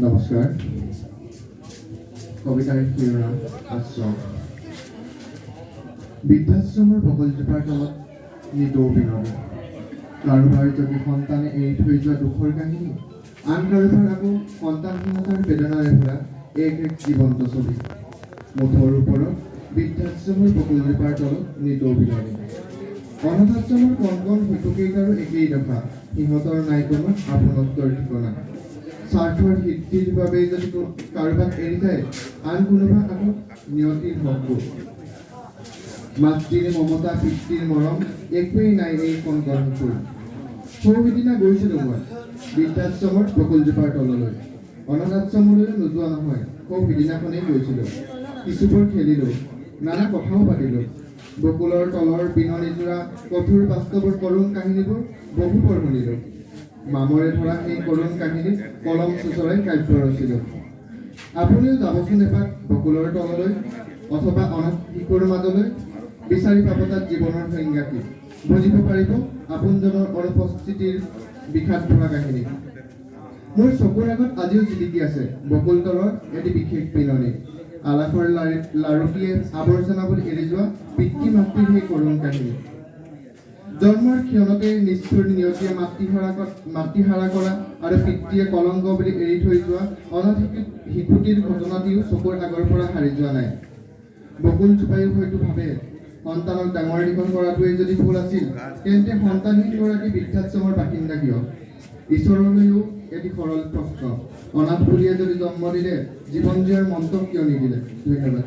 নমস্কাৰ। কবিতাৰ শিৰোনাম আশ্ৰম। বৃদ্ধাশ্ৰমৰ বকুলজোপাৰ তলত নিতৌ বিননি। কাৰোবাৰ যদি সন্তানে এৰি থৈ যোৱা দুখৰ কাহিনী, আন কাৰোবাৰ আকৌ সন্তানহীনতাৰ বেদনাৰে ভৰা এক এক জীৱন্ত ছবি। মুঠৰ ওপৰত বৃদ্ধাশ্ৰমৰ বকুলজোপাৰ তলত নিতৌ বিননি। অনাথ আশ্ৰমৰ কণ কণ শিশুকেইটাৰো একেই দশা। সিহঁতৰ নাই কোনো আপোনত্বৰ ঠিকনা। স্বাৰ্থৰ সিদ্ধিৰ বাবে যদি কাৰোবাক এৰি যায়, আন কোনোবা আকৌ নিয়তিৰ শত্ৰু। মাতৃৰ মমতা, পিতৃৰ মৰম একোৱেই নাই এই কণ কণ শিশুৰ। সৌ সিদিনা গৈছিলোঁ মই বৃদ্ধাশ্ৰমৰ বকুলজোপাৰ তললৈ। অনাথ আশ্ৰমলৈও নোযোৱা নহয়, সৌ সিদিনাখনেই গৈছিলোঁ। কিছুপৰ খেলিলোঁ, নানা কথাও পাতিলোঁ। বকুলৰ তলৰ বিননিযোৰা কঠোৰ বাস্তৱৰ কৰুণ কাহিনীবোৰ বহুপৰ শুনিলোঁ। মামৰে ধৰা সেই কৰুণ কাহিনীত কলম চোঁচৰাই কাব্য ৰচিলোঁ। আপুনিও যাবচোন এপাক বকুলৰ তললৈ অথবা অনাথ শিশুৰ মাজলৈ। বিচাৰি পাব তাত জীৱনৰ সংজ্ঞা কি। বুজিব পাৰিব আপোনজনৰ অনুপস্থিতিৰ বিষাদ ভৰা কাহিনী। মোৰ চকুৰ আগত আজিও জিলিকি আছে বকুল তলৰ এটি বিশেষ বিননি। আলাসৰ লাৰুটিয়ে আৱৰ্জনা বুলি এৰি যোৱা পিতৃ মাতৃৰ সেই কৰুণ কাহিনী। জন্মৰ ক্ষণতে নিষ্ঠুৰ নিয়তিয়ে মাতৃহাৰা কৰা আৰু পিতৃয়ে কলংক বুলি এৰি থৈ যোৱা অনাথ শিশুটিৰ ঘটনাটিও চকুৰ আগৰ পৰা সাৰি যোৱা নাই। বকুল জোপায়ো হয়তো ভাবে, সন্তানক ডাঙৰ দীঘল কৰাটোৱেই যদি ভুল আছিল, তেন্তে সন্তানহীন গৰাকী বৃদ্ধাশ্ৰমৰ বাসিন্দা কিয়? ঈশ্বৰলৈও এটি সৰল প্ৰশ্ন, অনাথ বুলিয়ে যদি জন্ম দিলে, জীৱন জীয়াৰ মন্ত্ৰ কিয় নিদিলে? ধন্যবাদ।